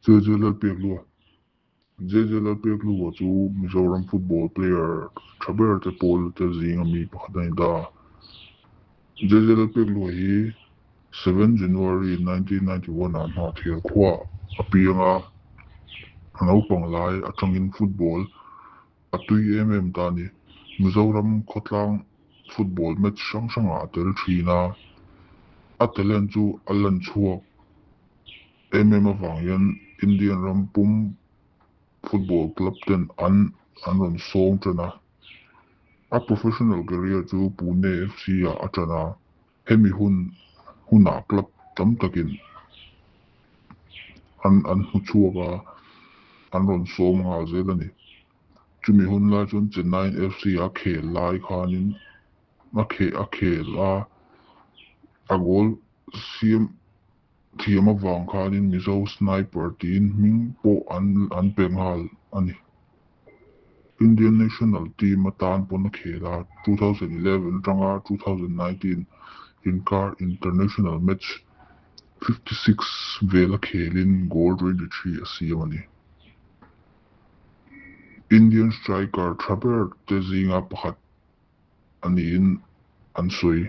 JJ Lalpekhlua JJ Lalpekhlua chu Mizoram football player tha ber te pawl te zinga mi pakhat a ni ta. JJ Lalpekhlua hi 7 January 1991 ah Hnahthial khua a piang a, a naupang lai atangin football a tui em em ta a ni. Mizoram khawtlang football match hrang hrangah a tel thin a, a talent chu a lan chhuak em em avang hian Indian ram pum football club ten an an rawn sawm tan a. A professional career chu Pune FC ah a tan a, hemi hun hunah club tam takin an an hmu chhuak a, an rawn sawm nghal zel a ni. Chumi hun lai chuan Chennai FC a khel lai khanin a khe a khel a, a goal siam thiam avang khanin Mizo Sniper tiin hming pawh an an pe nghal a ni. Indian national team atan pawn a khel a, 2011 atanga 2019 inkar international match 56 vel a khelin goal 23 a siam a ni. Indian striker tha ber te zinga pakhat a niin an sawi.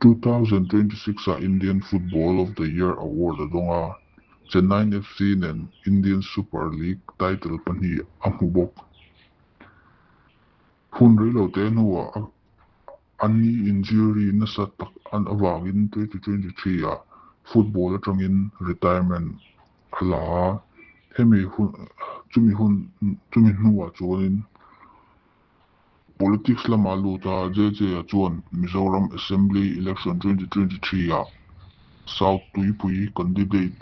2026 ah Indian Football of the Year award a dawng a, Chennai FC nen Indian Super League title pahnih a hmu bawk. Hun reilo te hnuah a knee injury nasa tak an avangin 2023 ah football atangin retirement a la a, hemi hun chumi hun chumi hnuah chuanin politics lamah lut a, JJ a chuan Mizoram Assembly Election 2023 ah South Tuipui candidate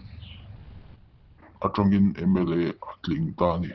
atangin MLA a tling ta a ni.